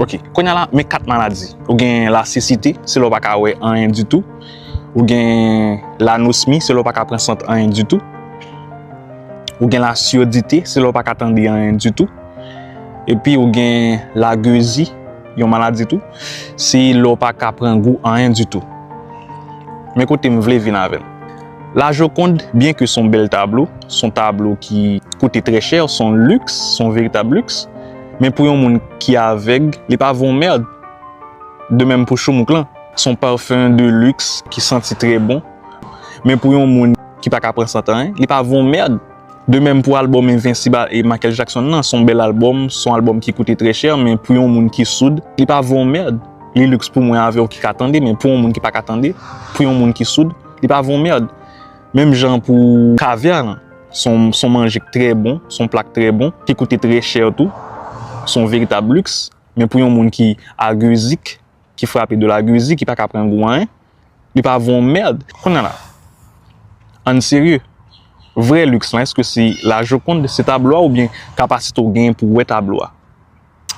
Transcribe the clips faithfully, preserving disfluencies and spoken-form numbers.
Ok, kounye a la, men kat maladi. Ou gen lasesite, se lè w pa ka wè anyen ditou. Ou gen lanosmi, se lè w pa ka pran sant anyen ditou. Ou gen lasiyodite, se lè w pa ka tande anyen ditou. Epi ou gen lagezi, yon maladi tou, se lè w pa ka pran gou anyen ditou. Men kote m vle vin avè l. La Joconde, byen ke se yon bèl tablo, se yon tablo ki koute trè chè, se yon liks, se yon veritab liks, men pou yon moun ki avèg, li pa vo yon mèd. De menm pou choumouk lan, se yon pafen de liks ki santi trè bon, men pou yon moun ki pa ka pran sant anyen, li pa vo yon mèd. De menm pou albòm Invincible e Michael Jackson nan, se yon bèl albòm, se yon albòm ki koute trè chè, men pou yon moun ki soud, li pa vo yon mèd. Li liks pou mwen avè w ki ka tande, men pou yon moun ki pa ka tande, pou yon moun ki soud, li pa vo yon mèd. Menm jan pou Caviar lan, se yon, se yon manje k trè bon, se yon pla k trè bon, ki koute trè chè tou, se yon veritab liks, men pou yon moun ki agezik, ki frape de lagezi, ki pa ka pran gou anyen, li pa vo yon mèd. Kounye a la, ann serye, vrè liks lan, èske se La Joconde, se tablo a oubyen kapasite w genyen pou w wè tablo a?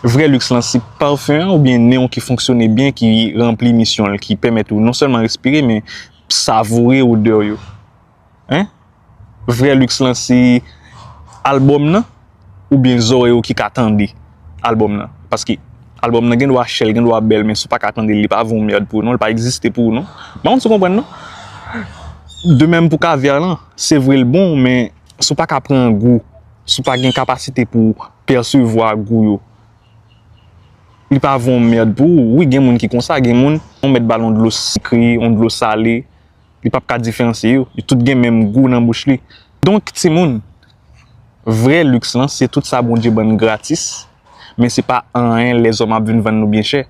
Vrè liks lan, se pafen an oubyen nen w ki fonksyone byen, ki ranpli misyon l, ki pèmèt ou non sèlman respire, men savoure odè yo? Hein? Vrè liks lan, se albòm nan oubyen zòrèy ou ki ka tande albòm nan? Paske albòm nan gen dwa chè l, gen dwa bèl, men si w pa ka tande l, li pa vo yon mèd pou ou non, li pa egziste pou ou non. M pa konn si w konprann non. De menm pou Caviar lan, se vre l bon, men si w pa ka pran gou, si w pa gen kapasite pou w pèsevwa gou yo, li pa vo yon mèd pou ou. Wi, gen moun ki konsa, gen moun, ou mèt ba l yon dlo sikre, yon dlo sale, li p ap ka diferansye yo. Yo tout gen menm gou nan bouch li. Donk, timoun, vrè liks lan, se tout sa Bondye ban n gratis, men se pa anyen lèzòm ap vin vann nou byen chè.